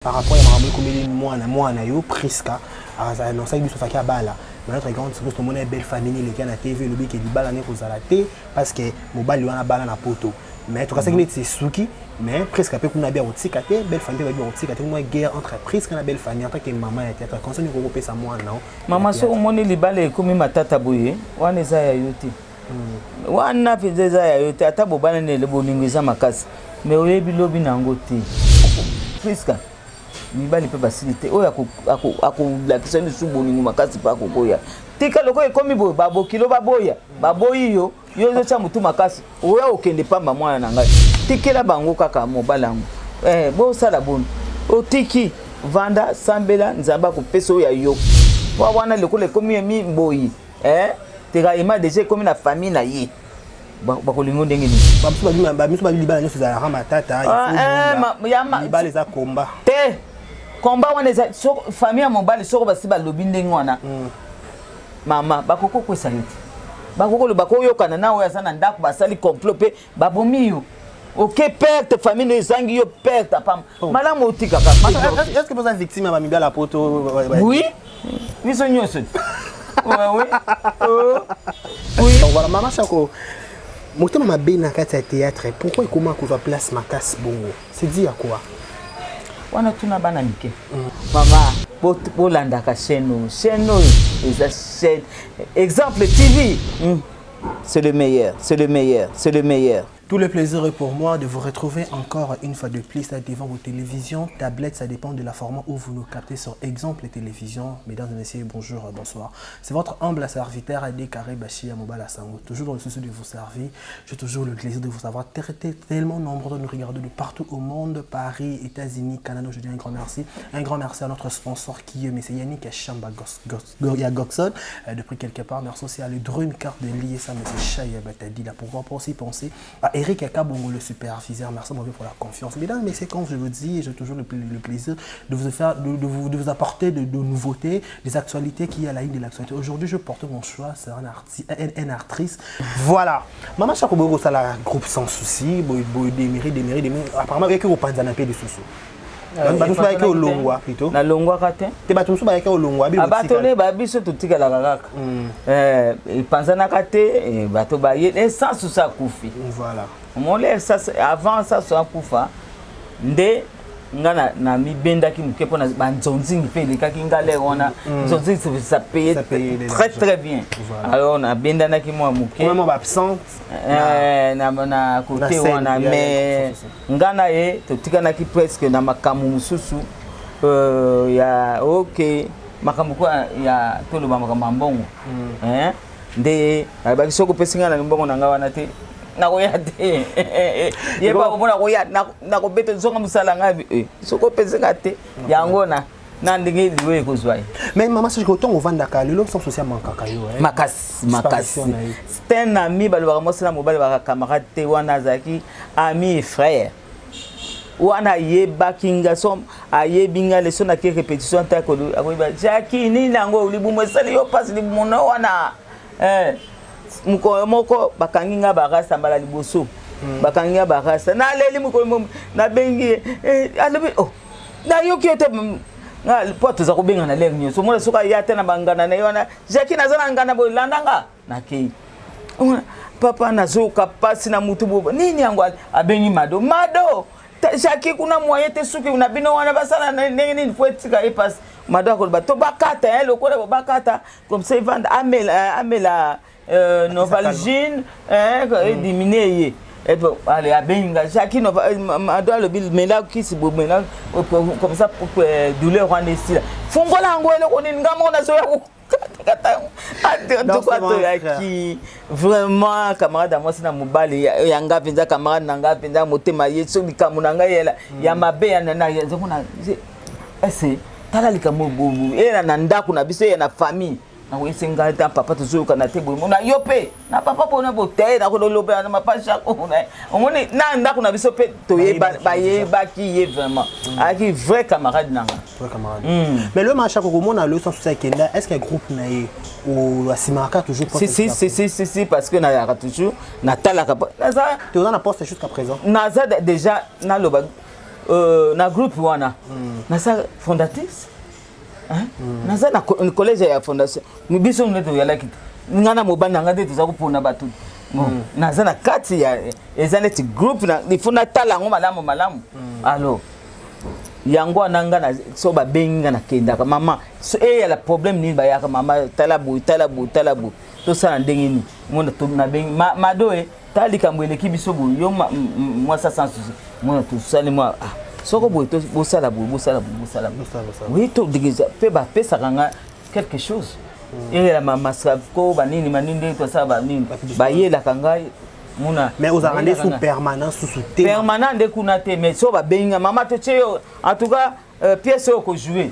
Par rapport ya makambo ekomeli mwana mwana yo Prisca, annoncaki biso azalaki abala, mais notre grande surprise, tomoni belle famille eleki na TV, elobi ke libala ne kozala te parce que mobali wana abala na poto. Mais tokasaki neti esuki, mais Prisca mpe kuna abi akotika te, belle famille mpe babi akotika te. Mwa guerre entre Prisca na belle famille. En tant que mama ya théâtre, conseil nini okopesa mwana? Mama, soki omoni libala ekomi matata boye, wana eza ya yo te. Wana mpenza eza ya yo te. Ata bobalani ele, bolingo eza makasi, mais oyebi lobi na yango te. Priska, mibali mpe basili te. Oyo akolakisa lisusu bolingo makasi mpe akokoya tika lokola ekomi boye, babokilo baboya, baboyi yo, yo ozotya motu makasi, oya okende pamba. Mwana na ngai, tikela bango kaka mobali yango. Bosala boni, otiki, vanda, sambela Nzambe akopesa oyo ya yo. Po wana lokola ekomi mi boyi, teraillement déjà ekomi na famille na ye, bakolingo ndenge nini? Bamisu babi libala nyonso ezalaka matata. Libala eza komba. Te, komba wana eza famille ya mobali. Soko basi balobi ndenge wana, mama, bakoki kokwesa yo te. Bakoki koloba, koyokana na oyo aza na ndako, basali complot mpe babomi yo, oke perte, famille no ezangi yo, perte apamba. Malamu otikaka. Est ce que boza victime ya bamibala ya poto? Oui, biso nyonso. Oui. Oui. Donc voilà, mama Chako, motema mabe na kati ya théâtre, pourquoi ekoma kozwa place makasi bongo? C'est dit à quoi? Wana tuna bana mike. Mama, bolandaka chaîne oyo. Chaîne oyo eza chaîne Exemple TV. C'est le meilleur, c'est le meilleur, c'est le meilleur. Tout le plaisir est pour moi de vous retrouver encore une fois de plus devant vos télévisions, tablettes, ça dépend de la format où vous nous captez sur Exemple Télévision. Mesdames et messieurs, bonjour, bonsoir. C'est votre humble serviteur Adi Karé Bachia Mobala Sango. Toujours dans le souci de vous servir. J'ai toujours le plaisir de vous savoir tellement nombreux de nous regarder de partout au monde, Paris, États-Unis, Canada. Je dis un grand merci. Un grand merci à notre sponsor qui est M. Yannick Chamba Goxon, depuis quelque part. Merci aussi à le Dream Card de l'ISA, M. Chaya Batadi. Là, pourquoi pas aussi penser à Eric Kabongo, le superviseur. Merci mon vieux pour la confiance. Mesdames et messieurs, comme je vous dis, j'ai toujours le plaisir de vous faire, de vous apporter de nouveautés, des actualités qui est à la ligne de l'actualité. Aujourd'hui, je porte mon choix, c'est un artiste, une actrice. Voilà. Maman Chako Bogo, ça la groupe Sans Souci, boy boy déméré, déméré, déméré. Apparemment, il y a que au panzana pe de souci. Bato mosusu bayaki olongwa plutôt. Nalongwaka te. Te, bato mosusu bayaki olongwa. Bato ne babiso totikalaka kaka, epanzanaka te. Bato baye, Sans Souci akufi. Voilà. Omoni, avant Sans Souci akufa nde nga na mibendaki moke mpona banzonzingi mpe elekaki nga lere wana. Nzonzingi, ça paye très très bien, alors nabendanaki mwa moke na côté wana. Mais nga na ye totikanaki presque na makambo mosusu ya ok, makambo kwa ya toloba makambo ya mbongo. Nde alobaki soki opesi ngai na mbongo na ngai wana te, nakoya te. Ye mpo nakoya, nakobeta zonga mosala ngai soki opesi ngai te. Yango na ndenge liwo ekozwa ye. Mais mama, soki otongo ovandaka lelo, Sans Souci amankaka yo? Makasi, makasi. C'est un ami. Balobaka mwasi na mobali baka camarade te. Wana azalaki ami et frère. Wana ayebaki nga, so ayebi nga leso nake répétition te, akoyeba Jaki nini yango, libumu esali yo mpasi, libumu no wana. Mokolo moko bakangi nga barasta, mbala liboso bakangi nga barasta, naleli. Mokolo nabengi ye, alobi: "Oh, nayoki yo te." Mpo toza kobengana lere nyonso, omona soki aya te na bangana na ye wana: "Jaki, naza na ngana boye, landa nga." Nakei: "Papa, nazoyoka mpasi na mutu boye, nini yango?" Abengi Mado: "Mado, Jaki kuna moye te, suki na bino wana basala ndenge nini po etika ye mpasi?" Mado akoloba: "To bakata lokola bakata comme ça, evanda, amela, amela Novalgine, ediminue ye." Ale abengi nga: "Jaki, Mado alobi mela kisi boye, mela comme ça, douleur wana esila." Fungola yango, eloko nini? Nga moko nazoya katakata. Toyaki vraiment camarade ya mwasi na mobali ya nga mpenza, camarade na nga mpenza, motema ye. So likambo na ngai ya mabe yazomona ese, tala likambo eya na ndako na biso, eya na famille, nakoyesi ngai ta papa tozoyokana te boye na yo mpe na papa mpona bote, nakolobela na mapa Jako. Omoni, na ndako na biso mpe bayebaki ye vraiment, ayaki vrai camarade na nga. Mais le marché komona le Sans Souci akenda, est ce que groupe na ye asimaka toujours? Si, si, si, si, si, si, parce que nayaka toujours, natalaka. Naza, toza na poste jusqu'à présent? Naza déjà, naloba na groupe wana naza fondatrice, hein? Naza na collège ya fondation. Biso nde toyalaki te, nga na mobali na nga nde toza kopona bato. Bon, naza na kati ya, eza neti groupe na, il faut natala yango malamu malamu. Alors yango wana nga so babengi nga, nakendaka. Mama, so eyala problème nini, bayaka: "Mama, tala boye, tala boye, tala boye, tosala ndenge nini?" Mona nabengi Mado e, tala likambo eleki biso boye, yo mwasa sans souci, mona tosali mwa, ah, soko boye, bosala boye, bosala boye, bosala boye. Bosala, bosala. Oui, todingisa mpe bapesaka nga quelque chose, eyela masako banini manini, ndenge tosala banini, bayelaka ngai muna. Mais ozalaka nde bayelaka sous ngai. Permanent susu te? Permanent nde kuna te, mais so babengi nga: "Mama, totie yo, en tout cas pièce oyo kojouer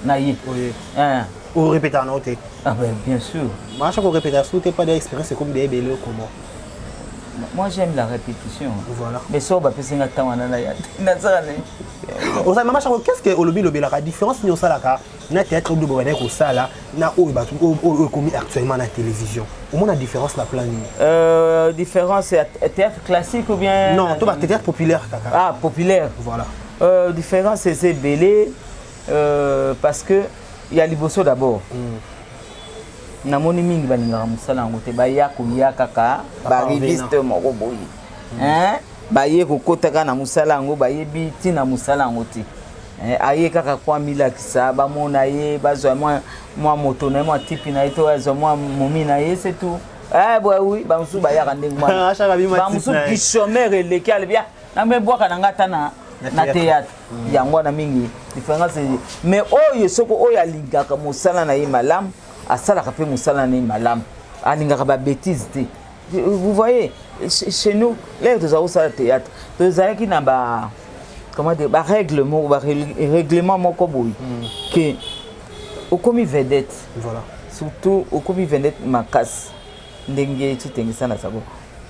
na ye." Oye. Hein. Orépétaka nango te? Ah ben, bien sûr. Mama Shako, orépétaka su te? Pas d'expérience ekomi de ebele, comment? Moi, j'aime la répétition. Voilà. Mais so bapesi nga ntango wana, naya te, nasala nini? Ozali Mama Shako, qu'est ce que olobi, lobelaka différence nini osalaka na théâtre oyo bobandaki kosala na oyo bato oyo ekomi actuellement na télévision? Omona différence na plan nini? Différence ya théâtre classique ou bien? Non, to bathéâtre populaire kaka. Ah, populaire. Voilà. Différence eza ebele, parce que ya liboso d'abord, namoni mingi balingaka mosala yango te, baya koya kaka bariviste moko boye, hein? Baye kokota kaka na mosala yango, bayebi ntina mosala yango te. Aye kaka po amilakisa, bamona ye, bazwa mwa moto na ye, mwa tipi na ye, to azwa mwa momi na ye, c'est tout. Eh, boye oui, bamosusu bayaka ndenge wana. Ashaka bima type Bamosusu na ye. Kichômeur eleki, alobi: "Ah, namebwaka na nga ata na Na na théâtre." Théâtre yango wana mingi différence. Mais oyo soko oyo alingaka mosala na ye malamu, asalaka mpe mosala na ye malamu, alingaka babêtises te. Vous voyez, chez nous, l'heure tozala kosala théâtre, tozalaki na ba, comment dire, barègle moko, barèglement moko boye ke okomi vedette. Voilà. Surtout okomi vedette makasi ndenge Citengisa na sako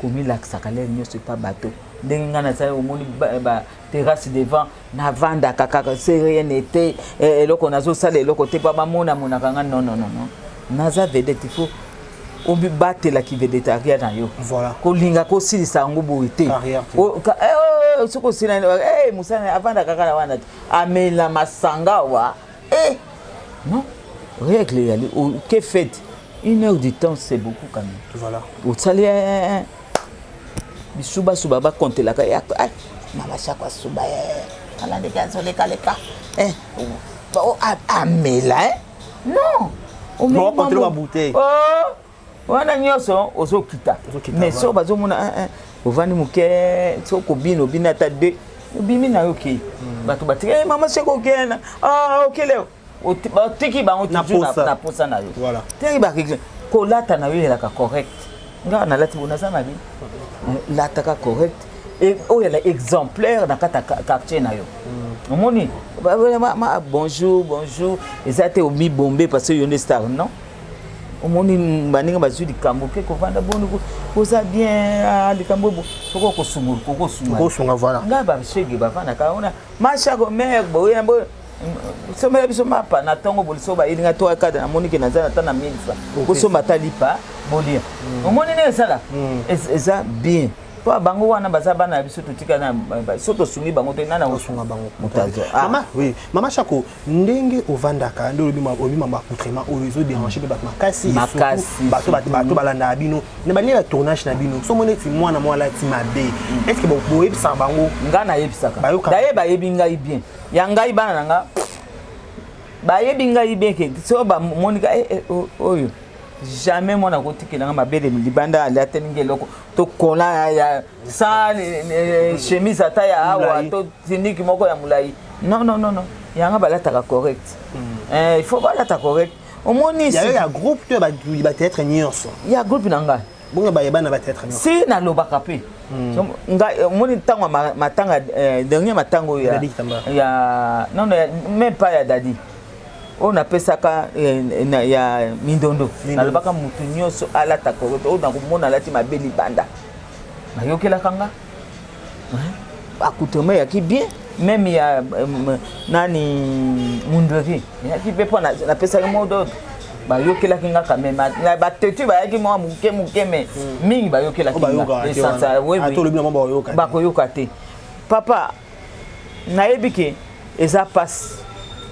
komilakisaka l'heure nyonso epa bato, ndenge ngai nasali, omoni ba terrasse devant, navandaka kaka se rien n'était, eloko nazosala eloko te mpo bamonamonaka nga. Non, non, non, non, naza vedette, il faut obatelaki vedettariat na yo. Voilà. Kolinga kosilisa yango boye te. Carrière te. Soki osila, mosala avandaka kaka na wana te, amela masanga wa, non, règle eyali ke fête une heure du temps, c'est beaucoup quand même. Voilà. Osali bisubasuba, bakontelaka ya: "Ai, Mama Shako asuba, ala ndenge azolekaleka, amela." Non. Omeli Bon, kontela mwa babouteille. Oh, wana nyonso ozokita. Ozokita, Mais voilà. so bazomona ovandi moke, so kobina, obini ata de obimi na yo, okei, bato batiki: "Eh, Mama Shako, okena, ah, okele." Batiki bango Na toujours posa. Na posa na yo. Voilà. Teki barègle, kolata na yo elaka correct. Nga nalati bo, naza mabe. Lataka correct, oyo ela exemplaire na kati ya quartier na yo. Omoni bonjour, bonjour, eza te omibombe parce que yo nde star. Non, omoni baninga bazwi likambo ke kovanda boni, koza bien, ah, likambo bo soki okosunga, kokosunga. Kosunga, voilà. Ngai bashege bavandaka wana: "Mashako mare boye boye, somela biso mapa na ntongo." Boli so bayelinga to akada, namoni ke naza ata na 1000 francs, kosomba ata lipa bolia. Omoni ndenge esala, eza bien mpo bango wana baza bana na biso, totika na so tosungi bango te, nana Osunga bango. Moto azwa. Mama, oui, Mama Shako, ndenge ovandaka nde olobi, olobi mama, accoutrement oyo ezodérange mpe bato makasi et Makasi, surtout bato surtout. Bato balandaka bino na balie ya tournage na bino. So omoni neti mwana mwa alati mabe, est ce que boyebisaka bango? Ngai nayebisaka. Bayokaka. Daye bayebi ngai bien, ya ngai bana na nga bayebi ngai bien ke so bamonika oyo, jamais mwana kotikelanga mabele libanda, alatelingi eloko to kola ya sans chemise ata ya awa Molai. to tunique moko ya molai. Non, non, non, non, yanga balataka correct. Il faut balata correct, omoni. Ya yo ya groupe to ya bathéâtre nyonso? Ya groupe na ngai. Bongo bayeba na bathéâtre nyonso? Si nalobaka mpe. So, ngai omoni ntango ya matanga, dernier matanga oyo ya Dadi Kitambala. Ya non, non, même pas ya Dadi oyo napesaka, ya Mindondo. Mindondo. Nalobaka motu nyonso alata correct. Oyo nakomona alati mabe libanda, bayokelaka nga. Accoutrement eyaki bien, même ya nani, Mundweri, eyaki mpe mpo napesaki mot d'ordre, bayokelaki nga quand même. Batetu bayaki mwa moke moke, mais mingi bayokelaki Oyo nga. bayokaka te Essentiel, wana. oui, oui. Ata olobi na mwa, bakoyoka te. Bakoyoka te, papa. Nayebi ke eza pasi,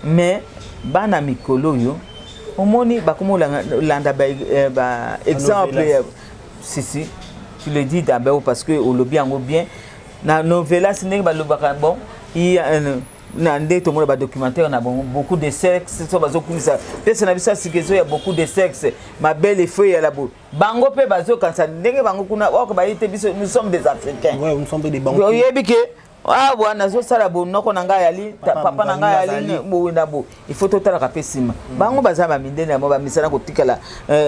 mais bana mikolo oyo omoni bakomi olanda ba exemple ya sisi. Tu le dis d'abord parce que olobi yango bien na novelas, ndenge balobaka. Bon, na nde tomona badocumentaire na bango, beaucoup de sexe. So bazokumisa pese na biso ya sika, ezoya beaucoup de sexe, mabele efo eyala boye. Bango mpe bazokanisa ndenge bango kuna oko bayi te. Biso, nous sommes des Africains. Ouais, nous sommes des Bantous. Oyebi ke awa nazosala bonoko na ngai yali papa na ngai yali boye na boye. Il faut totalaka mpe nsima. Bango baza bamindele, yango bamisala kotikala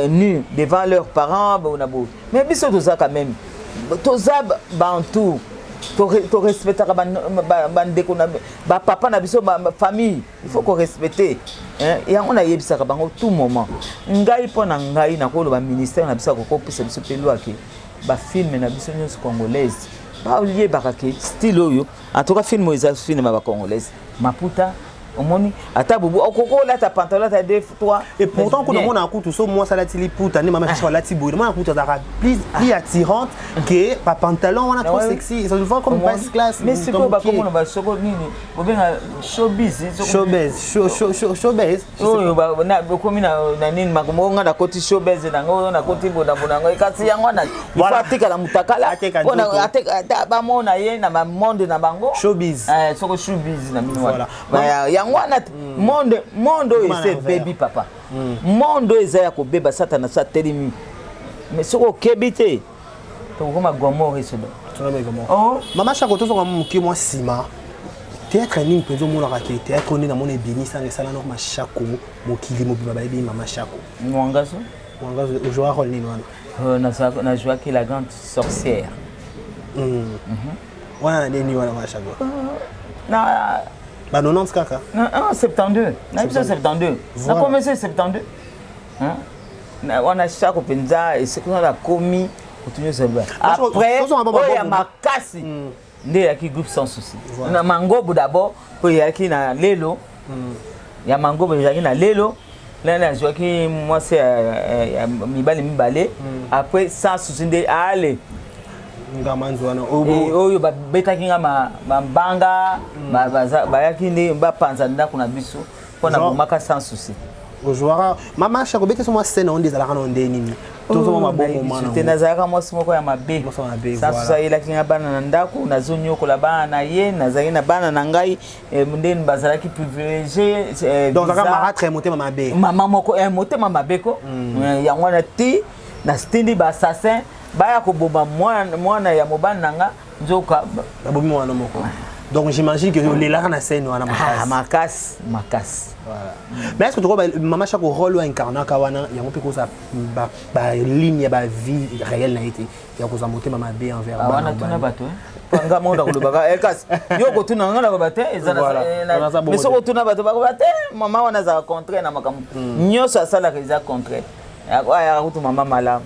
nu devant leurs parents, boye na boye. Mais biso toza quand même, toza Bantu, torespectaka bandeko na bapapa na biso, famille, il faut korespecte yango. Nayebisaka bango tout moment. Ngai, mpo na ngai, nakoloba ministère na biso akokopesa biso mpe lwake bafilm na biso nyonso congolaise, bayebaka ke style oyo, en tout cas film oyo eza film ya bacongolaise. Maputa omoni ata bubu, okoki olata pantalon ata deux, trois. Et pourtant kuna mona kutu so mwasi alati liputa nde mama Shasha alati boye, mona kutu azalaka plus attirante que ba pantalon wana trop sexy. Ça se voit comme basse classe. Mais sikoyo bakomona basoko nini bobenga showbiz. Showbiz, showbiz. Oyo bokomi na nini, makambo nga nakoti showbiz nango oyo nakoti bonabona yango. Kasi yango wana, il faut atikala mutakala bamona ye na bamonde na bango. Showbiz. Soko showbiz na bino wana, yango wana monde oyo ese ebebi, papa. Monde oyo eza ya kobeba. Satana so atelemi, mais soki okebi te, tokokoma Gomore, Sodome. Mama Shako, tozonga moke mwa nsima. Théâtre nini mpenza omonaka ke théâtre nde namona ebimisanga, esala noko Mashako, mokili mobimba bayebi Mama Shako? Mwangazo. Mwangazo, ojouer rôle nini wana? Najouaki la grande sorcière. Wana na nini wana, Mama Shako? Na ba 90 kaka? 72 na biso, 72 nakomesi, 72 wana. Shako mpenza esika nakomi motu nyonso. Après oyo ya makasi nde eyaki groupe Sans Souci na Mangobo d'abord, mpo eyaki na lelo ya Mangobo, ezalaki na lelo nani azwaki mwasi ya mibale mibale. Après Sans Souci nde ale Ngamanzi wana. Oyo babetaki nga mabanga, bayaki nde bapanza ndako na biso mpo na bomaka Sans Souci. Ozwaka Mama Shako, bete so mwa scène oyo nde ezalaka na nde nini, tozoma mabongo mana? Te, nazalaka mwasi moko ya mabe. Sans Souci ayelaki nga bana na ndako, nazonyokola bana na ye. Nazalaki na bana na ngai nde bazalaki privilégié. Donc azalaka marâtre, motema mabe. Mama moko motema mabe ko. Yango wana ti natindi baassassin baya koboma mwana ya mobali na nga, nzoka babomi mwana moko. Donc j'imagine que olelaka na scène wana? Makasi, makasi, makasi. Voilà. Mais est ce que tokoba Mama Shako, rôle oyo incarnaka wana, yango mpe kozala baligne ya bavie réelle na ye te, ya kozwa motema mabe envers wana? Tuna bato nga moko nakolobaka kasi yo kotuna nga nakoba te. Mais soki otuna bato, bakoba te mama wana azalaka contraire na makambo nyonso asalaka, eza contraire. Ayaka kutu mama malamu.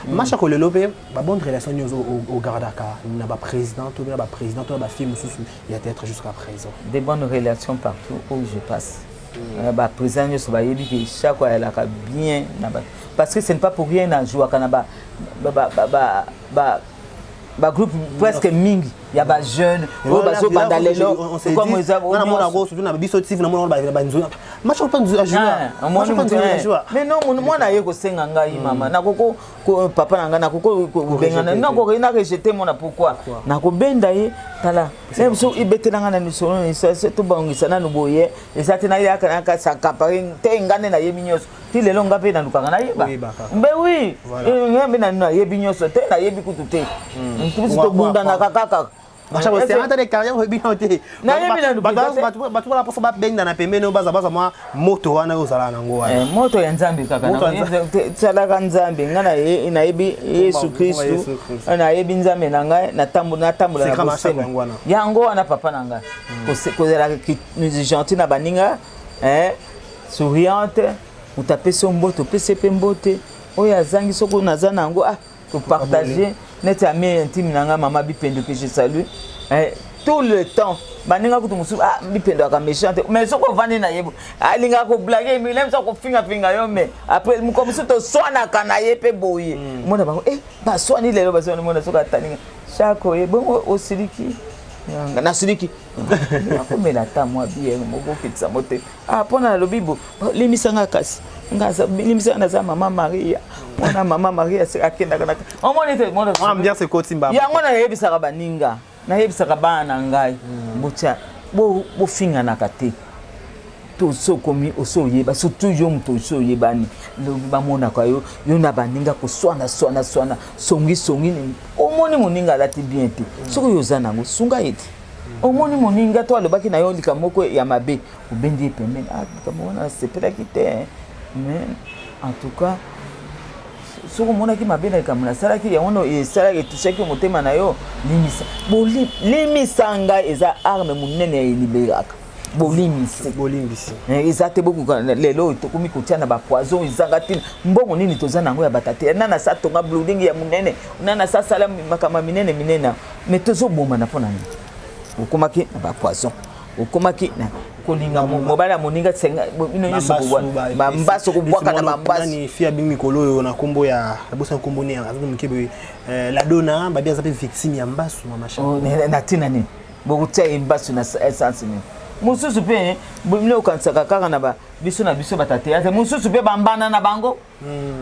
Mama Shako, lelo mpe babonne relation nyonso ogardaka na baprésident to na baprésident to na bafilme mosusu ya théâtre jusqu'à présent? Des bonnes relations partout où je passe. Baprésident nyonso bayebi ke Shako ayalaka bien na bato, parce que ce n'est pas pour rien najouaka na bagroupe presque mingi ya bajeune oyo bazobanda lelo. Surtout na biso TV, namona banzo Mais non, mwana aye kosenga ngai mama, nakoko papa na ngai, nakoko kobengana, na rejeter mwana? Pourquoi nakobenda ye? Tala so ebetela ngai na misolo, tobongisa nanu boye. Eza te nayaka nakasakapare te, ngai nde nayebi nyonso. Ti lelo nga mpe nalukaka nayeba. Mbe wi, nga mpe nayebi nyonso te, nayebi kutu te. Biso tobundanaka kaka. Ata carrière oyebi nano te. Nayebi nanu. Bato wana mposo babenga na pembeni oyo baza mwa moto wana oyo ozalaka nango wana. Moto ya Nzambe kaka, salaka Nzambe. Ngai nayebi Yesu Kristu, nayebi Nzambe na ngai, natambola na bosembo. Yango wana, papa na ngai, kozala gentil na baninga, souriante. Moto apesi yo mbote, opesi ye mpe mbote. Oyo azangi, soki naza na yango, ah, topartage. Neti ami intime na ngai, mama Bipendo, que je salue tout le temps. Baninga kutu mosusu, ah, Bipendo aka méchant te, mais soki ovandi na ye, alingaka koblaguer, mile mosu akofingafinga yo. Mais après moko mosusu toswanaka na ye mpe boye, mona bango baswani lelo, baswani. Mona soki atalinga Shako ye bongo, osiliki. Nasiliki, nakomela ata mwa bière moko, okitisa motema. Ah, mpona nalobi bo, limbisanga kasi, limbisanga, naza mama Maria, mwana mama Maria akendaka na omoni te. Ambiance ekoti mbamba. Yango nayebisaka baninga, nayebisaka bana na ngai, botya bofinganaka te. To so okomi oso oyeba, surtout yo moto oso oyebani, lobi bamonaka yo, yo na baninga koswana swana swana, songi songi. Omoni moninga alati bien te, soki oyo oza nango, sunga ye te. Omoni moninga to alobaki na yo likambo moko ya mabe, obendi ye pembeni: "Ah, likambo wana nasepelaki te, mais en tout cas soki omonaki mabe na likambo nasalaki yango, esalaki etushaki motema na yo, limisa." Limisa ngai eza arme monene ya eliberaka bolimbisi. Bolimbisi. Eza te bokoka. Lelo oyo tokomi kotia na bapoison ezanga ntina. Mbongo nini toza nango ya bata te? Nana sa tonga building ya monene, nana sa sala makambo ya minene minene, mais tozobomana mpo na nini? Okomaki na bapoison, okomaki na kolinga mobali ya moninga, senga bino nyonso bambaso, kobwaka na bambaso. Nani fi abi mikolo oyo na nkombo ya nabosa, nkombo nini, aza moke boye, la dona babi, aza mpe victime ya mbasu, mama Shako. Na ntina nini bokotia ye mbasu na essence nini? Mosusu mpe bino okanisaka kaka na biso na biso bata théâtre, mosusu mpe bambanda na bango.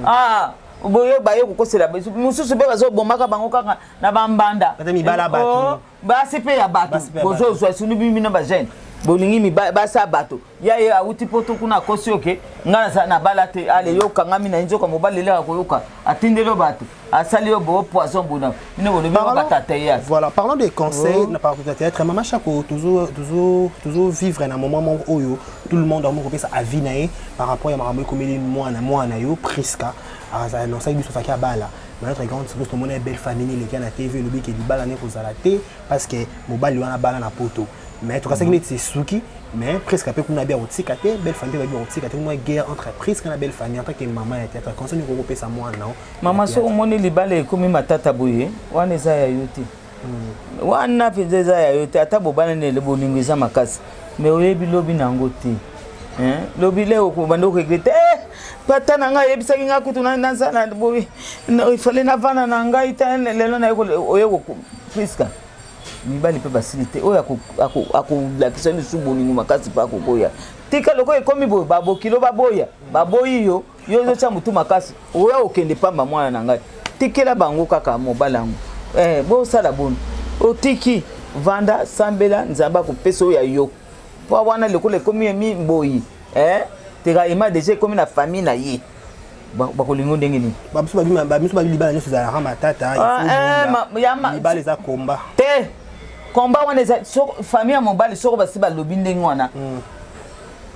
Ah, boye baye kokosela biso, mosusu mpe bazobomaka bango kaka na bambanda. Bata mibala bato. Oh, basi mpe ya bato. Basi mpe ya bato. Bozozwa suni bino bajeune, bolingi basi ya bato. Ya ye awuti poto kuna, akosi oke ngai naza nabala te, ale yo okangami na ye, nzoka mobali eleka koyoka, atindeli yo bato, asali yo bo poison bona bino bolobi yo bata théâtre. Voilà, parlant des conseils, na par rapport théâtre, Mama Chako, toujours, toujours, toujours vivre un moment moko oyo, tout le monde a moko pesa avis na ye par rapport à makambo ekomeli mwana mwana yo Priska, aza annoncé biso faki abala. Mais notre grande surprise, tomona belle famille eleki na TV, elobi ke libala ne kozala te parce que mobali wana bala na poto. Mais tokasaki neti esuki, mais presque mpe kuna bia kotika te, belle famille babi kotika te. Mwa guerre entre Priska na belle famille. En tant que maman ya théâtre, conseil nini okopesa mwana? Mama, soki omoni libala ekomi matata boye, wana eza ya yo te, wana mpenza eza ya yo te. Ata bobanani, bolingo eza makasi, mais oyebi lobi na yango te. Lobi le obanda oregretter: "Eh, pata na ngai ayebisaki ngai kutu naza na boye, ifale navanda na ngai te." Lelo naye oye Priska, mibali mpe basili te. Oyo akolakisa lisusu bolingo makasi mpe akokoya tika lokola ekomi boye, babokilo baboya, baboyi yo, yo ozotya motu makasi, oya okende pamba. Mwana na ngai, tikela bango kaka mobali yango. Eh, bosala boni, otiki, vanda, sambela Nzambe akopesa oyo ya yo. Mpo wana lokola ekomi mi boyi, eh, teraillement déjà ekomi na famille na ye, bakolinga ndenge nini? Bamisu babi libala nyonso ezalaka matata. Ah, eh, libala eza komba. Te, komba wana eza famille ya mobali. Soko basi balobi ndenge wana,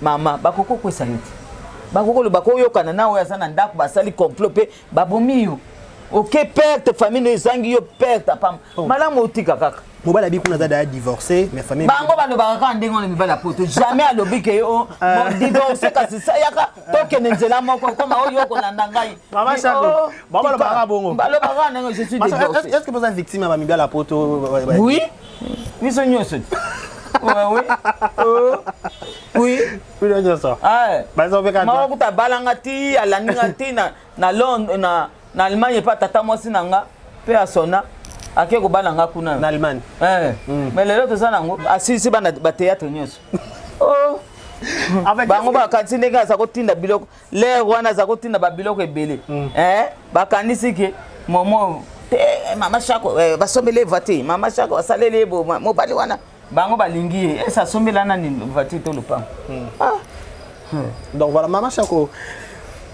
mama, bakoki kokwesa yo te, bakoki koloba koyokana na oyo aza na ndako, basali complot mpe babomi yo, oke perte, famille no ezangi yo, perte apamba. Oh. Malamu otika kaka. Mobali abi kuna aza daya divorcé, mais famille Bango balobaka kaka ndenge wana. Mibali ya poto jamais alobi ke yo divorce, kasi yaka tokende nzela moko koma oyo okolanda ngai. Mama Shako, Oh, bango tika. balobaka bongo. Balobaka kaka ndenge je suis divorcé. Est ce que boza victime ya bamibali ya poto? Oui, biso nyonso. Ouais, oui. Oh. Oui. Bino nyonso. Ah. Baza mpe Mama kuta abalanga ti alandi nga ti na Londres, na Allemagne, epa tata mwasi na nga mpe asona ake kobala nga kuna. Na Allemagne. Eh. Mais lelo toza nango, asilisi bana bathéâtre nyonso. Oh. Avec Bango bakanisi ndenge aza kotinda biloko lere wana, aza kotinda babiloko ebele. Eh, bakanisi ke momo te, mama Shako, eh, basombeli ye voiture, mama Shako basaleli ye bo mobali wana bango balingi ye ese asombela nani voiture to lopango. Ah. Donc voilà, Mama Chako,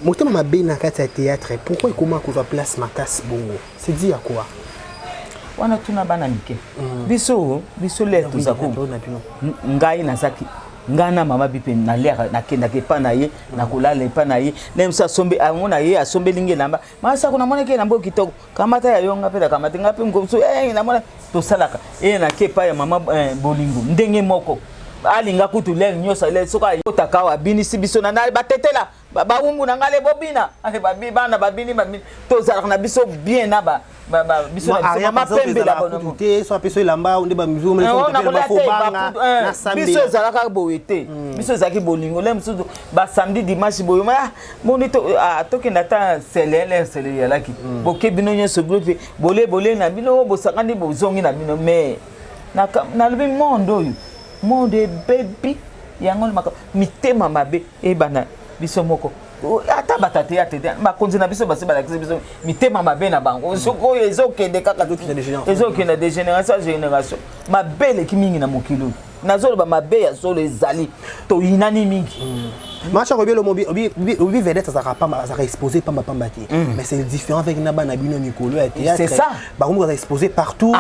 motema mabe na kati ya théâtre, pourquoi ekoma kozwa place makasi bongo? C'est dit à quoi? Wana tuna bana mike. Biso lere toza ko Na bino. Ngai nazaki, ngai na mama bipe naliaka, nakendaka epa na ye, nakolala epa na ye. Le mosu asombe amona ye, asombeli ngai elamba. Masako, namonaki elamba oyo kitoko, kamata ya yo. Nga mpe nakamati, nga mpe mosusu, eh, namona tosalaka e nake epai ya mama, eh, bolingo ndenge moko alinga kutu lere nyonso soki ayotaka awa, abinisi biso na batetela bawumbu na ngai le bobina. Ale, bana babini, babini, tozalaka na biso bien na biso na biso mama pembela. Kutu te so apeso elamba nde bamizu. Eh, oh, nakolia te, biso ezalaka boye te. Biso ezalaki bolingo. Le mosusu basamedi, dimanche boye, moni tokende ata sele, le sele eyalaki, boke bino nyonso groupe, bole bole na bino, bosangani, bozongi na bino. Mais Nalobi monde oyo, monde ebebi yango, mitema mabe ebanda biso moko. Ata bato ya théâtre te, bakonzi na biso basi balakisi biso mitema mabe na bango. Soki oyo ezokende kaka, ezokende de génération à génération. Mabe eleki mingi na mokili oyo. Nazoloba mabe ya solo ezali, toyinani mingi. Macha, obi obi vedette azalaka pamba, azalaka exposé pamba pamba te, mais c'est différent avec na bana bino mikolo ya théâtre. C'est ça. Bakomi kozala exposé partout.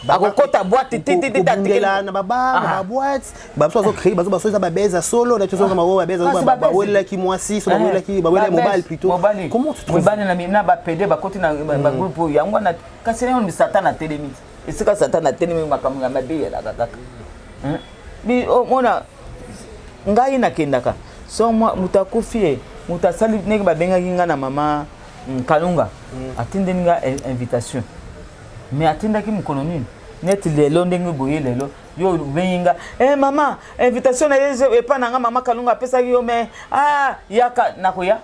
Akokota boîte te. Kobundela na babar, na baboîte. Baso azocréer, bazo baso eza babeza solo na tozoka bango, babeza bawelelaki mwasi so, bawelelaki, bawelelaki mobali plutôt. Comment tu trouves? Mobali na bapede bakoti na bagroupe oyo yango wana. Kasi yango Satan atelemi. Esika Satan atelemi, makambo ya mabe eyelaka kaka. Omona ngai nakendaka so moto akufi, ye moto asali ndenge babengaki ngai na mama Kalunga, atindeli nga invitation, mais atindaki mokolo nini? Neti lelo ndenge boye, lelo yo obengi nga: "Eh, mama, invitation na ye epa na nga, mama Kalunga apesaki yo, mais ah, yaka." Nakoya,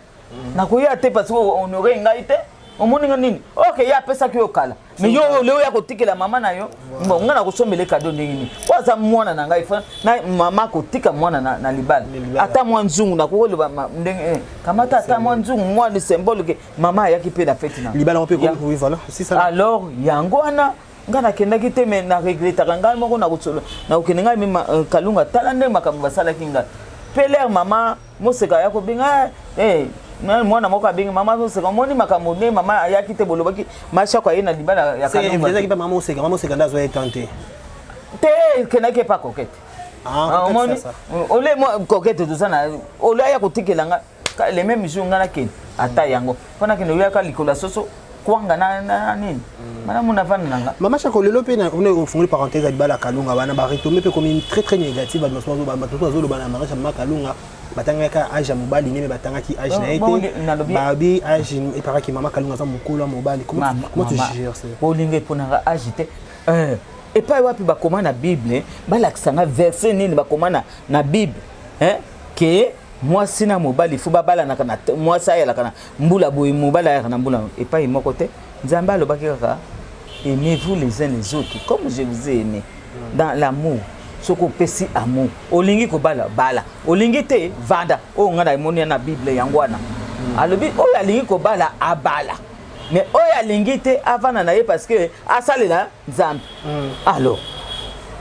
nakoya te, parce que honore ngai te. Omoni nga nini? Ok, ye apesaki yo kala, mais yo leo ya kotikela mama na yo. Bon, nga nakosombela cadeau ndenge nini? Po aza mwana na ngai, na mama kotika mwana na libala, ata mwa nzungu nakokoloba ndenge kamata ata mwa nzungu, mwa symbole ke mama ayaki mpe na feti na libala mpe. Oui, voilà, c'est ça. Alors yango wana ngai nakendaki te, mais na regrettaka ngai moko. Nakokende ngai me Kalunga, tala ndenge makambo basalaki ngai mpe lere mama Moseka ya kobenga mwana moko abengi mama Moseka: "Omoni makambo nde mama ayaki te? Bolobaki Mashako aye na libala ya Kalunga." Ezalaki mpe mama Moseka, mama Moseka nde azwa ye tan te. Te, ekendaki epa Kokete. Omoni ole Kokete toza na ole aya kotikela nga le même jour. Nga nakende ata yango mpo nakende oyaka likolo ya soso kwanga na nini, malamu navanda na nga. Mama Chako, lelo mpe ofungoli parenthèse ya libala Kalunga wana, baretombées mpe komi très très négative. Bato bazoloba na mariage ya mama Kalunga, batangaki âge ya mobali ne, me batangaki âge na ye te. Babi âge eparaki mama Kalunga aza mokolo ya mobali. Comment tu gères ça? Bolingo eponaka âge te. Epai wapi bakoma na Bible? Balakisanga verset nini bakoma na Bible ke mwasi na mobali fo babalanaka na mwasi ayalaka na mbula boye, mobali ayalaka na mbula epai moko te? Nzambe alobaki kaka: "Aimez-vous les uns les autres comme je vous ai aimé." Dans l'amour, soki opesi amour, olingi kobala, bala, olingi te, vanda. Oyo ngai namoni na Bible yango wana. Alobi oyo alingi kobala abala, mais oyo alingi te avanda na ye, parce que asalela Nzambe. Alors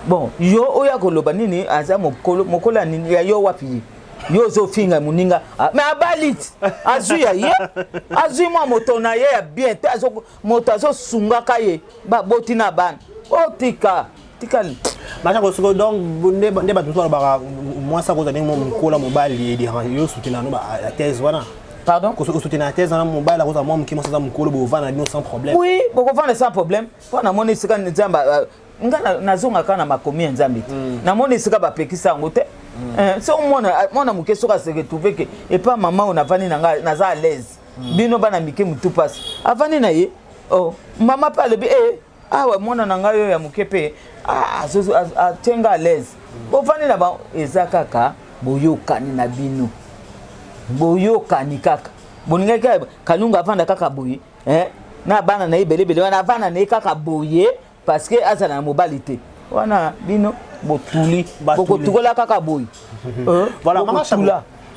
bon, yo oyo akoloba nini? Aza mokolo, mokolo ya nini ya yo? Wapi ye? Yo ozofinga moninga, mais abali ti azwi ya ye, azwi mwa moto na ye ya bien te, moto azosungaka ye, baboti na bana. Otika tika. Machako, siko donc nde bato mosusu balobaka mwasi akozala ndenge mokolo mobali edérange yo, osoutenir no la thèse wana? Pardon? Osoutenir la thèse wana, mobali akozala mwa moke, mwasi aza mokolo, bovanda na bino sans problème? Oui, bokovanda sans problème, mpo namoni esika Nzambe, nga nazongaka na makomi ya Nzambe te, namoni esika bapekisa yango te. So mwana moke soki ase retrouve ke epa mama oyo navandi na ngai, naza à l'aise, bino bana mike motu mpasi, avandi na ye. Oh, mama mpe alobi e awa mwana na ngai oyo ya moke mpe atie nga à l'aise, bovandi na bango. Eza kaka boyokani na bino, boyokani kaka. Bolingaki Kalunga avanda kaka boye na bana na ye ebelebele wana, avanda na ye kaka boye parce que azala na mobali te. Wana bino botuli, bokotukola kaka boye. Voilà, mama,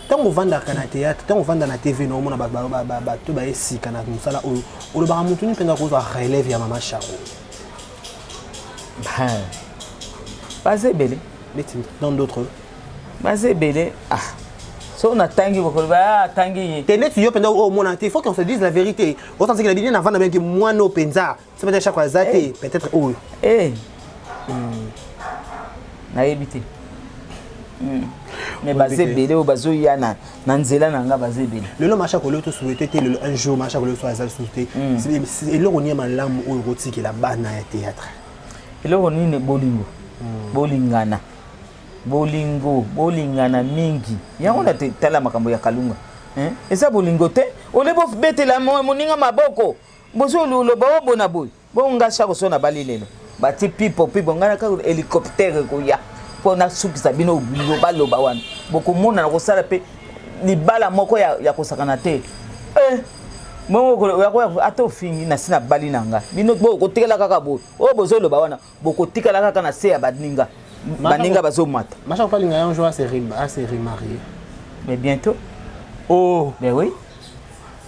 ntango ovandaka na théâtre, ntango ovanda na TV na omona bato bayesika na mosala oyo, olobaka motu nini mpenza kozwa relève ya mama Chako? Baza ebele. Neti dans d'autres? Baza ebele. Ah, so natangi, bokoloba atangi ye. Te, neti yo mpenza oyo omona te, il faut qu'on se dise la vérité. Osanzaki na bino navanda benki mwana oyo mpenza, c'est peut-être Chako aza te, peut-être oyo. Nayebi te, mais baza ebele oyo bazoya na nzela na nga, baza ebele. Lelo Machako, lelo tosouhaite te, lelo un jour Machako lelo so aza lisusu te, eloko nini ya malamu oyo kotikela bana ya théâtre? Eloko nini? Bolingo, bolingana, bolingo, bolingana mingi. Yango na tala makambo ya Kalunga, eza bolingo te. Ole bobetela moninga maboko, bozoloba obona boye. Bonga Chako so na bali lelo, bati pipo pipo, ngai kaka hélicoptère ekoya mpo nasukisa bino. Baloba wana, bokomona na kosala mpe libala moko ya kosakana te. Bongo ata ofingi na si na bali na nga, bino bokotikala kaka boye. Oyo bozoloba wana, bokotikala kaka na se ya baninga. Baninga bazomata. Macha Kopalinga un jour à se remarier. Mais bientôt. Oh. Ben oui.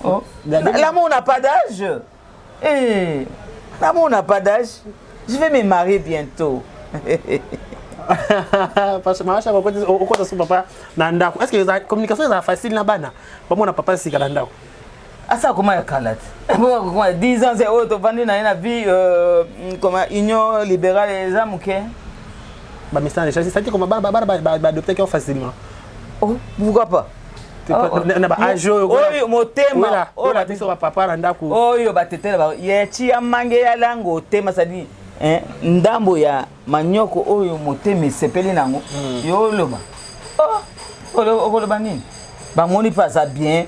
Oh. L'amour n'a pas d'âge. Eh, l'amour n'a pas d'âge. Je vais me marier bientôt. Macha, okota so papa na ndako, est ce que communication ezala facile na bana bamona papa sika na ndako? Asa koma ya kala te, 10 ans oyo tovandi na ye na vie comme union libérale, eza moke. Bamesana déjà, c'est-à-dire comme bana baadoptaki yo facilement? Oh, pourquoi pas? Na baage oyo. Oyo motema. Oyo biso bapapa na ndako. Oyo batetela ye ti ya mange ya lango otema, c'est-à-dire ndambo ya manyoko oyo motema esepeli nango. Yo oloba, okoloba nini? Bamoni mpe aza bien,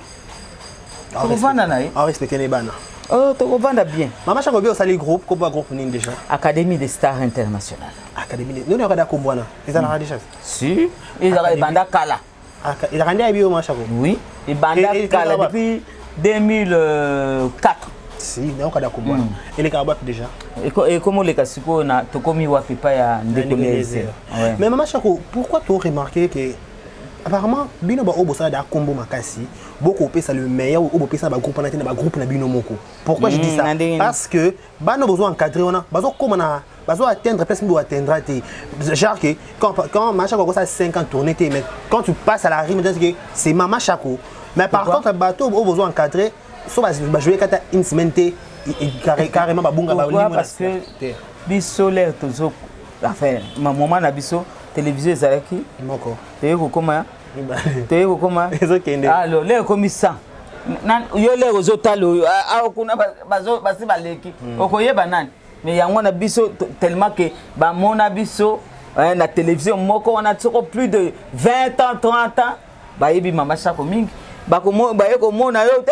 tokovanda na ye. Arespecte ne bana. Oh, tokovanda bien. Mama Chako, bi osali groupe, kombo groupe nini déjà? Académie des Stars Internationales. Académie nini okada kombo wana ezalaka déjà? Si, ezalaka, ebanda kala. Ezalaka nde ayebi yo, Mama Chako? Oui, ebanda kala, depuis 2004. Si naokada kombo wana elekaka wapi déjà? Ekomi oleka sikoyo na tokomi wapi epai ya ndeko Eliezer. Mais Mama Chako, pourquoi to remarquer que apparemment bino baoyo bosala da kombo makasi, bokopesa le meilleur oyo bopesa na bagroupe wana te na bagroupe na bino moko? Pourquoi je dis ça? Parce que bana bozo encadrer wana bazokóma na bazo atteindre place mbo atteindra te, genre que quand Mama Chako akosala 5 ans tourner te, mais quand tu passes à la rime, que c'est Mama Chako. Mais par contre, bato oyo bozo encadrer, so bajouer kata une semaine te, carrément babunga. Parce que biso lere tozo, enfin moment na biso, télévision ezalaki moko. Toye kokoma, toye kokoma. Ezokende. Alors lere ekomi 100, yo lere ozotala oyo awa kuna basi baleki, okoyeba nani? Mais yango wana biso, tellement que bamona biso na télévision moko wana soko plus de 20 ans, 30 ans, bayebi Mama Chako mingi, baye komona yo te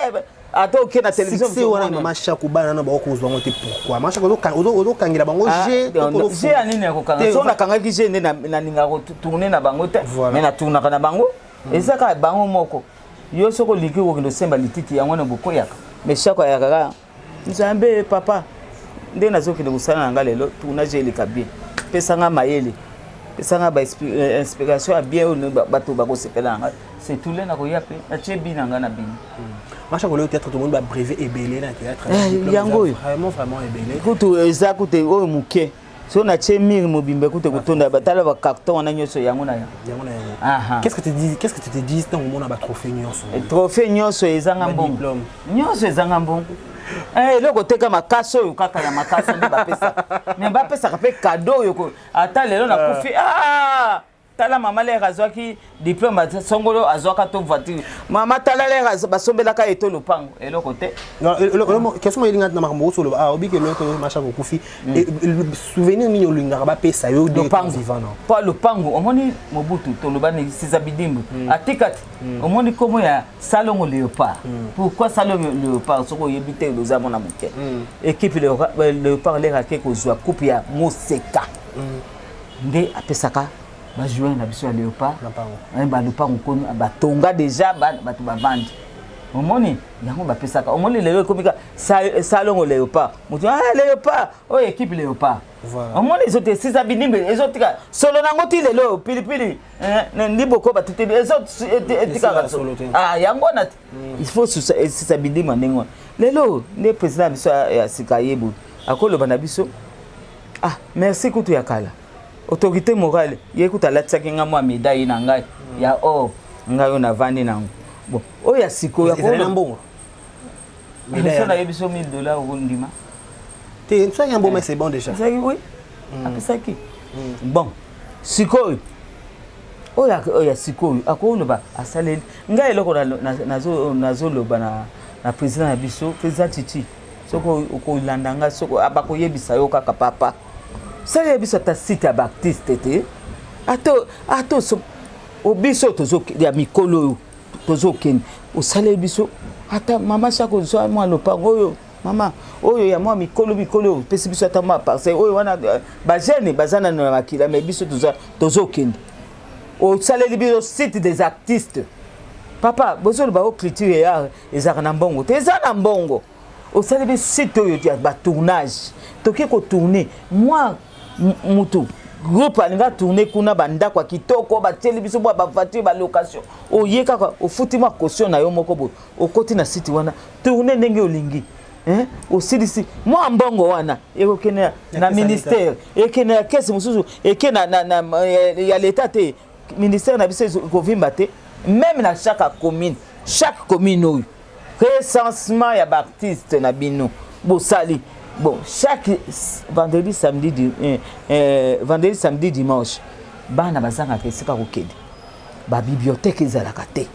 ata oke na télévision. Succès wana, Mama Chako, bana na bakokozwa yango te. Pourquoi, Mama Chako, ozokangela bango? G ya nini ya kokanga? So nakangaki g nde nalingaka kotourner na bango te, mais natournaka na bango, eza kaka bango moko. Yo soki olingi kokende osemba lititi, yango wana bokoyaka. Mais Chako ayaka kaka Nzambe papa nde nazokende kosala na nga lelo, tournage eleka bien, pesanga mayele, pesanga bainspiration ya bien oyo bato bakosepela na ngai. C'est tout. Le nakoya mpe natie bi na ngai na bino. Macha, kolo théâtre, tout le monde babrevet ebele na théâtre. Yango oyo. Vraiment, vraiment ebele. Kutu eza kutu oyo moke, so natie mire mobimba kutu kotonda. Batala bacarton wana nyonso, yango na yango. Yango na yango. Qu'est-ce que tu dis, qu'est-ce que tu te dis ntango omona batrophée nyonso? Trophée nyonso ezanga mbongo, nyonso ezanga mbongo. Eloko oteka makasi oyo kaka ya makasi nde bapesaka, mais bapesaka mpe cadeau oyo. Ata lelo nakufi, tala mama lere azwaki diplôme songolo, azwaka to voiture. Mama tala lere basombelaka ye to lopango, eloko te. Question mo elinga na makambo osoloba, ah, obiki eloko Masha kokufi, souvenir nini olingaka bapesa yo? Lopango po lopango. Omoni Mobutu, toloba Sisa Bidimbu atika te. Omoni nkombo ya Salongo Léopard? Pourquoi Salongo Léopard? Soki oyebi te, oza mwana moke. Équipe Léopard lere ake kozwa coupe ya moseka nde apesaka bajoueur na biso ya Léopard balopango, batonga déjà, bato bavandi. Omoni yango bapesaka. Omoni lelo ekomi ka Salongo Léopard, moto Léopard oyo, équipe Léopard. Omoni ezote Sisa Bidimbe ezotika solo nango ti lelo, pilipili ndiboko batuteli ezotikaka yango wana te. Il faut Sisa Bidimba ndenge wana. Lelo nde président na biso ya sika yebu akoloba na biso: "Ah, merci." Kutu ya kala autorité morale ye kutu alatisaki nga mwa médaille na ngai ya or, ngai oyo navandi nango. Bon, oyo ya sikoyo. Ezali na mbongo? So nayebi so 1000 $ okondima? Te, soki ya mbongo, c'est bon déjà. Ezalaki, oui, apesaki. Bon, sikoyo oyo ya sikoyo akoloba asaleli ngai eloko. Nazoloba na président na biso, président Titi, soki okolanda ngai, soki bakoyebisa yo kaka papa, salela biso ata site ya baartiste te, ata biso tozo ya mikolo oyo tozokende, osaleli biso ata mama Chako ozwa mwa lopango oyo, mama oyo ya mwa mikolo mikolo oyo, opesi biso ata mwa parcelle oyo wana. Bajeune baza nano na makila, mais biso tozokende, osaleli biso site des artistes. Papa, bozoloba o culture ya ezalaka na mbongo te, eza na mbongo. Osali bi site oyo ya batournage, toke kotourne mwa mutu groupe alinga tourne kuna, bandako ya kitoko batieli biso, mwa bavoiture, balocation. Oye kaka, ofuti mwa caution na yo moko boye, okoti na site wana, tourne ndenge olingi. Hein? Osilisi mwa mbongo wana, ekokende na ministère, ekende na kese mosusu, eke na ya leta te. Ministère na biso ekovimba te. Même na chaque commune, chaque commune oyo recensement ya baartiste na bino bosali, bon, chaque vendredi, samedi, vendredi, samedi, dimanche, bana bazangaka esika kokende. Babibliothèque ezalaka te.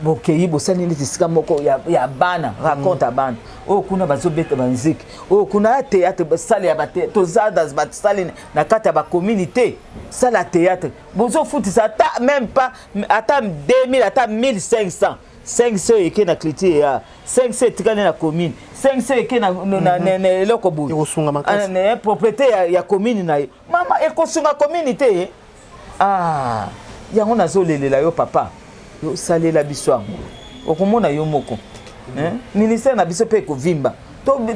Bokei, bosali neti esika moko ya bana, raconte ya bana oyo kuna bazobeta banziki, oyo kuna ya théâtre, sale ya toza basale na kati ya bacommune te. Sale ya théâtre bozofutisa ata même pas ata 2000, ata 1500. 500 eke na culture ya 500, etikali na commune, 500 eke na eloko boye. Ekosunga makasi. Ah, propriété ya commune na ye, mama, ekosunga commune te. Ah, yango nazolelela yo, papa, osalela biso yango, okomona yo moko. Hein? Ministère na biso mpe ekovimba.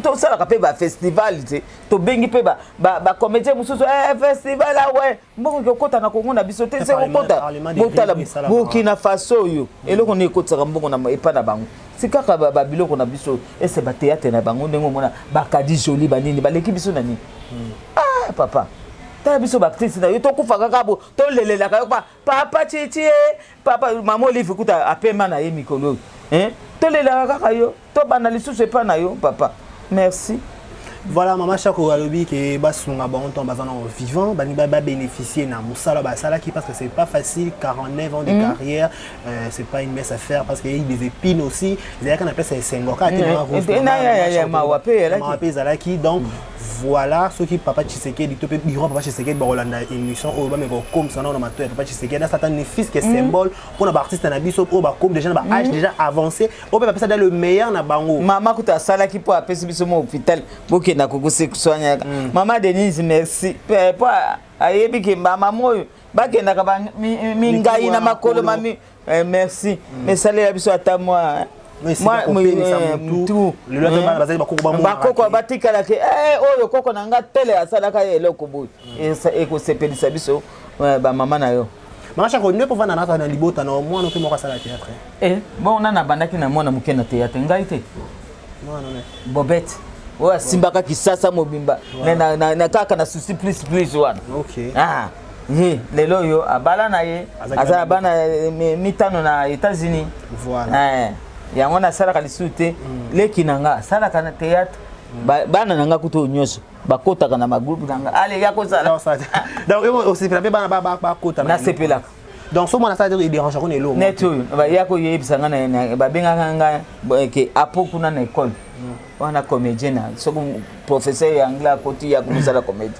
Tosalaka mpe bafestival te, tobengi mpe bacomédien mosusu, festival awe, mbongo ekokota na Kongo na biso te, se kokota. Botala Burkina Faso oyo, eloko nini ekotisaka mbongo na epa na bango? Si kaka babiloko na biso, ese bathéâtre na bango, ndenge omona bakadi joli, banini baleki biso na nini? Ah papa, tala biso baartiste na yo, tokufa kaka bo, tolelelaka yo, papa Chichi, papa, mama Olive kuta apema na ye mikolo oyo, tolelaka kaka yo, tobanda lisusu epa na yo, papa. Merci. Voilà, mama Chako alobi ke basunga bango ntango baza na vivant, balingi babénéficier na mosala basalaki, parce que c'est pas facile, 49 ans de carrière, c'est pas une mince affaire, parce qu'il y a eu des épines aussi, ezalaki na place ya esengo kaka te, mawa mpe ezalaki. Donc voilà, soki papa Tshisekedi to mpe bureau papa Tshisekedi bakolanda émission oyo, bameka kokomisa nao na matoi ya papa Tshisekedi, asata ne fût-ce que symbole mpona baartiste na biso oyo bakomi déjà na baâge déjà avancé, oyo mpe bapesa da le meilleur na bango. Mama kuta asalaki mpo apesi biso mo hôpital, bokenda kokosoignaka. Mama Denise, merci, mpo ayebi ke bamama oyo bakendaka mingai na makolo. Mami, merci, mais salela biso ata mwa Bakoko. Batikalaki oyo koko na nga tele asalaka eloko boye, ekosepelisa biso bamama na yo. Mama Chako, nde mpo vanda na libota na mwana mpe moko asala théâtre? Bon, na nabandaki na mwana moke na théâtre, ngai te, Bobete oyo asimbaka kisasa mobimba kaka na souci plus plus wana. Ye lelo oyo abala na ye, aza na bana mitano na États-Unis. Yango nasalaka lisusu te. Leki na nga asalaka na théâtre, bana na nga kutu oyo nyonso bakotaka na bagroupe na nga, ale ya kosala. Osepela mpe bana bakota? Nasepelaka. Donc so mwana asala te, edérange ko na eloko? Neti oyo ya koyebisa nga, babengaka nga ke apo kuna na école wana, comédien na soki professeur ya anglais akoti ya komosala comédie.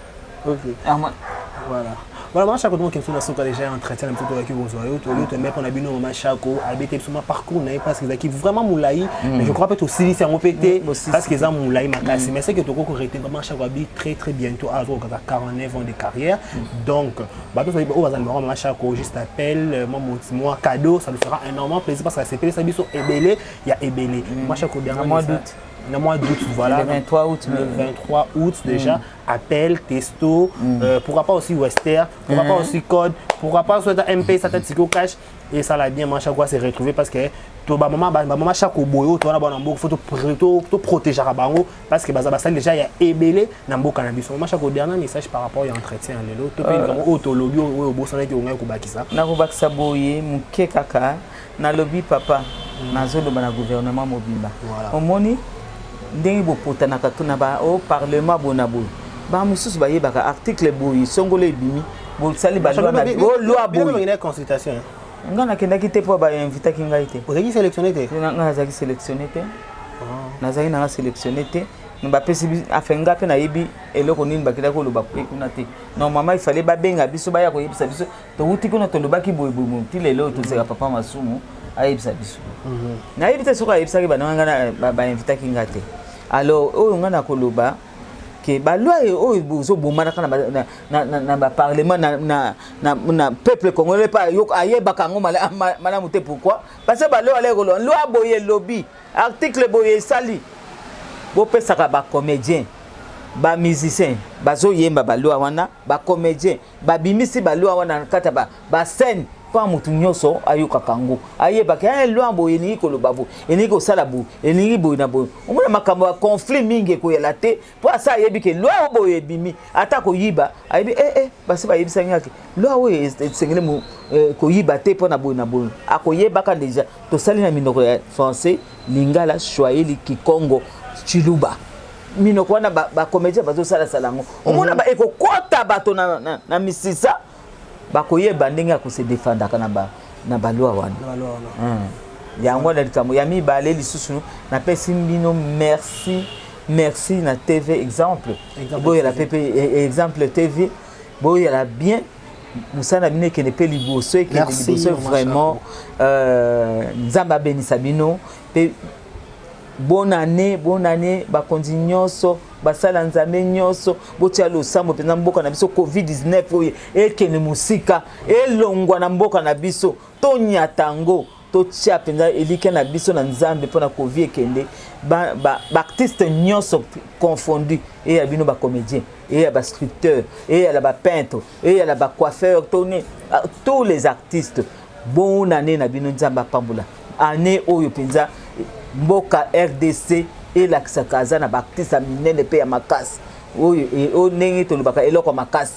Voilà, mama Chako, donc na suka déjà entretien na biso, toyaki kozwa yo, toyo tombe mpona bino. Mama Chako abete biso ma parcours na ye, parce que ezalaki vraiment molai, mais je crois mpe tosilisi yango mpe te, parce que eza molai makasi. Mais c'est que tokoki koretenir, mama Chako abi très très bientôt azokokaka 49 ans de carrière. Donc bato oyo baza numéro mama Chako, juste appel, moi moi cadeau, ça lui fera énormément plaisir, parce que asepelisa biso ebele ya ebele. Mama Chako, dernier mois d'août. Na mois d'août, voilà. Le 23 août. Le 23 août déjà, appel, testo, pourquoi pas aussi Western, pourquoi pas aussi code, pourquoi pas soit MP, ça Tigo Cash, et ça l'a bien. Mama Chako s'est retrouvé, parce que to ba mama, ba mama Chako boyo to na ba mboka, faut to protéger bango, parce que baza basali déjà ya ebele na mboka na biso. Mama Chako, dernier message par rapport à entretien lelo to pe vraiment oyo tolobi, oyo bosana ki ongai kobakisa? Nakobakisa boye moke kaka, nalobi papa, nazoloba na gouvernement mobimba. Omoni ndenge bopotanaka na ba au parlement boye na boye, bamosusu bayebaka article boye, songolo ebimi, bosali baloi boye. Consultation? Ngai nakendaki te mpo bainvitaki ngai te. Ozalaki sélectionné te? Ngai nazalaki sélectionné te, nazalaki nanga sélectionné te. Bapesi, enfin ngai mpe nayebi eloko nini bakendaki koloba kuna te. Normalement, il fallait babenga biso, baya koyebisa biso towuti kuna, tolobaki boye boye. Ti lelo tozela papa Masumu ayebisa biso. Nayebi te soki ayebisaki bananga ngai, bainvitaki ngai te. Alors oyo ngai nakoloba, Ke ba loi oyo bozobomanaka na baparlement, na peuple congolais mpe ayebaka yango malamu te. Pourquoi? Parce que baloi aleki koloba loi boye elobi, article boye esali. Bopesaka bacomédien, bamusicien bazoyemba baloi wana, bacomédien babimisi baloi wana na kati ya bascène mpo motu nyonso ayokaka yango, ayebaka loi boye elingi koloba boye, elingi kosala boye, elingi boye na boye. Omona makambo ya conflit mingi ekoyela te, mpo asa ayebi ke loi oyo boye ebimi. Ata koyiba, ayebi basi bayebisaki ngaki loi oyo esengeli koyiba te mpo na boye na boye. Akoyebaka déjà. Tosali na minoko ya français, lingala, swahili, kikongo, chiluba. Minoko wana bacomédien bazosalasala yango. Omona ekokɔta bato na misisa, bakoyeba ndenge ya kose défendaka na baloi wana. Yango wana likambo ya mibale. Lisusu napesi bino merci, merci na TV Exemple. Boyela mpe Exemple TV, boyela bien mosala na bino, ekende mpe liboso, ekende liboso vraiment. Nzambe abenisa bino mpe. Bonne année, bonne année. Bakonzi nyonso, basala Nzambe nyonso, botia losambo mpenza. Mboka na biso, COVID-19 oyo ekende mosika, elongwa na mboka na biso. Tonyata yango, totia mpenza elikya na biso na Nzambe mpona Covid ekende. Baartiste nyonso confondu, eya bino bacomédien, eya basculpteur, eyala bapeintre, eyala bacoiffeur, toni tous les artistes, bonne année na bino. Nzambe apambola année oyo mpenza. Mboka RDC elakisaka aza na baartiste ya minene mpe ya makasi oyo ndenge tolobaka eloko ya makasi.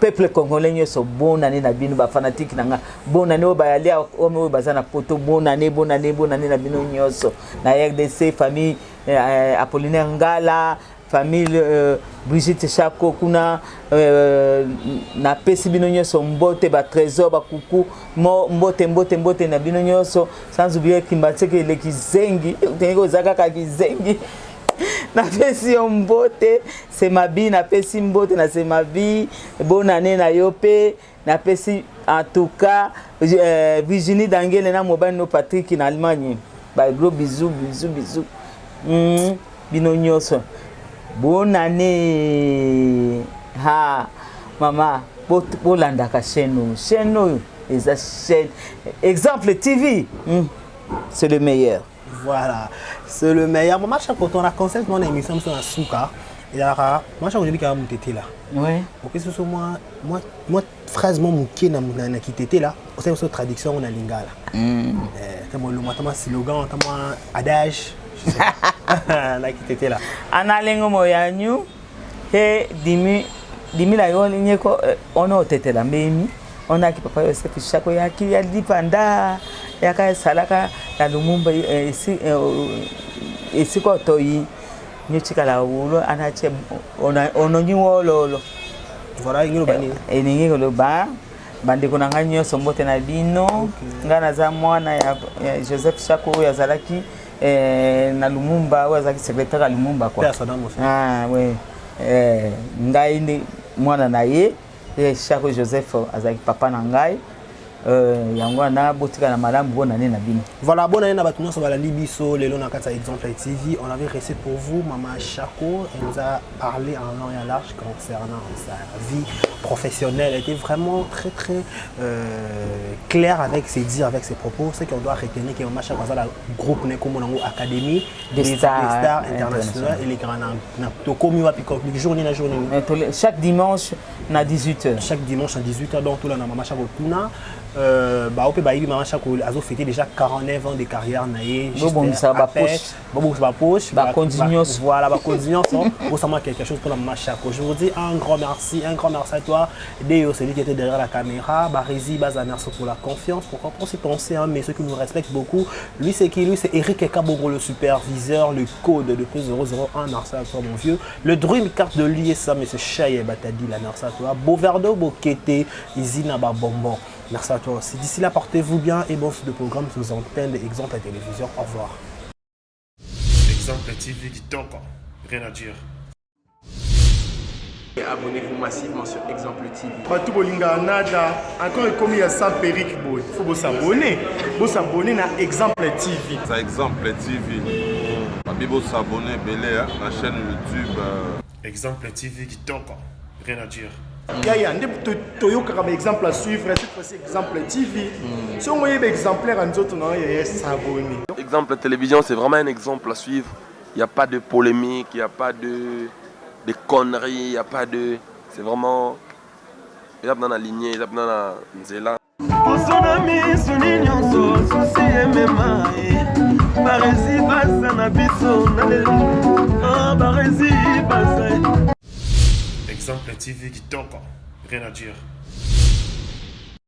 Peuple congolais nyonso, bonne année na bino. Bafanatike na nga, bonne année. Oyo bayali oyo baza na poto, bonne année, bonne année, bonne année na bino nyonso. Na RDC, famille Apollinaire Ngala, famille Brigitte Chako kuna, napesi bino nyonso mbote. Batrésor, bakuku, mbote, mbote, mbote na bino nyonso, sans oublier Kimbanseke eleki zengi ndenge oza kaka kizengi. Napesi yo mbote. Semabi, napesi mbote na Semabi, bonne année na yo mpe. Napesi en tout cas Virginie Dangele na mobali no Patrick na Allemagne, ba gros bisous, bisous, bisous. Bino nyonso, bonne année. Ha mama, bolandaka chaîne oyo. Chaîne oyo eza chaîne Exemple TV, c'est le meilleur. Voilà, c'est le meilleur. Mama Chako, on a concept mon émission sur la souka. Ezalaka mama Chako, oyebi kaka motetela. Opesi so mwa phrase mwa moke na kitetela, osali so traduction na lingala, ta mwa lomwa, ta mwa slogan, ta mwa adage na kitetela. Analengo moyanyu he dimi dimi la yo nyeko ono otetela mbemi onaki papa Yosef Shako yaki ya lipanda yaka esalaka na Lumumba esika otoyi nyotikala wulo anatie ononyi wololo. Voilà, elingi loba nini? Elingi koloba, bandeko na ngai nyonso, mbote na bino. Ngai naza mwana ya Joseph Shako oyo azalaki na Lumumba, oyo azalaki secrétaire ya Lumumba quoi. Ah, ouais. Ngai nde mwana na ye. Shako Joseph azalaki papa na ngai. Yango wana, botika na malamu. Bonne année na bino. Voilà, bonne année na bato nyonso balandi biso lelo na kati ya Exemple TV. On avait reçu pour vous Mama Chako. Elle nous a parlé en long et en large concernant sa vie professionnelle. Elle était vraiment très très claire avec ses dires, avec ses propos. Ce qu'on doit retenir, que Mama Chako aza groupe Nekomo nango Académie des stars, des stars internationales. Et les grands tokomi wapi, journée na journée? Chaque dimanche na 18h. Chaque dimanche à 18h. Donc tolanda Mama Chako kuna. Bao mpe bayebi Mama Chako azofêter déjà 49 ans de carrière na ye. Bobongisa bapoche. Bobongisa bapoche. Bakonzi nyonso. Voilà, bakonzi nyonso, bosama quelque chose pour la Mama Chako. Je vous dis un grand merci, un grand merci à toi Deo, celui qui était derrière la caméra. Barizi Baza, merci pour la confiance. Pourquoi pas aussi penser, hein, mais ceux qui nous respectent beaucoup, lui c'est qui? Lui, c'est Eric Kabongo, le superviseur, le code de plus 001. Merci à toi, mon vieux. Le dream carte de l'ISA, mais c'est Chaye Batadi là, merci à toi. Beauverdo Bokete Izina Bonbon, merci à toi aussi. D'ici là, portez-vous bien et bon de programme sur nos antennes d'Exemple à Télévision. Au revoir. Exemple TV kitoko. Rien à dire. Abonnez-vous massivement sur Exemple TV. Bato bolingaka nada encore ekomi ya sans perruque boye, faut bos'abonner, bos'abonner na Exemple TV. Ça, Exemple TV babi, bos'abonner ebele na chaîne YouTube. Exemple TV kitoko, rien à dire. Yaya nde toyokaka ba exemple à suivre, cette fois-ci Exemple TV. Soki oyeba exemplaire ya nzoto na yo, yaya, s'abonner. Exemple télévision, c'est vraiment un exemple à suivre. Il n'y a pas de polémique, il n'y a pas de conneries, il n'y a pas de. C'est vraiment. Eza na lignée, eza na nzela. Poso na miso ni nyonso susi emema ye baresi baza na biso na lelo ah, baresi baza. Exemple TV kitoko, rien à dire.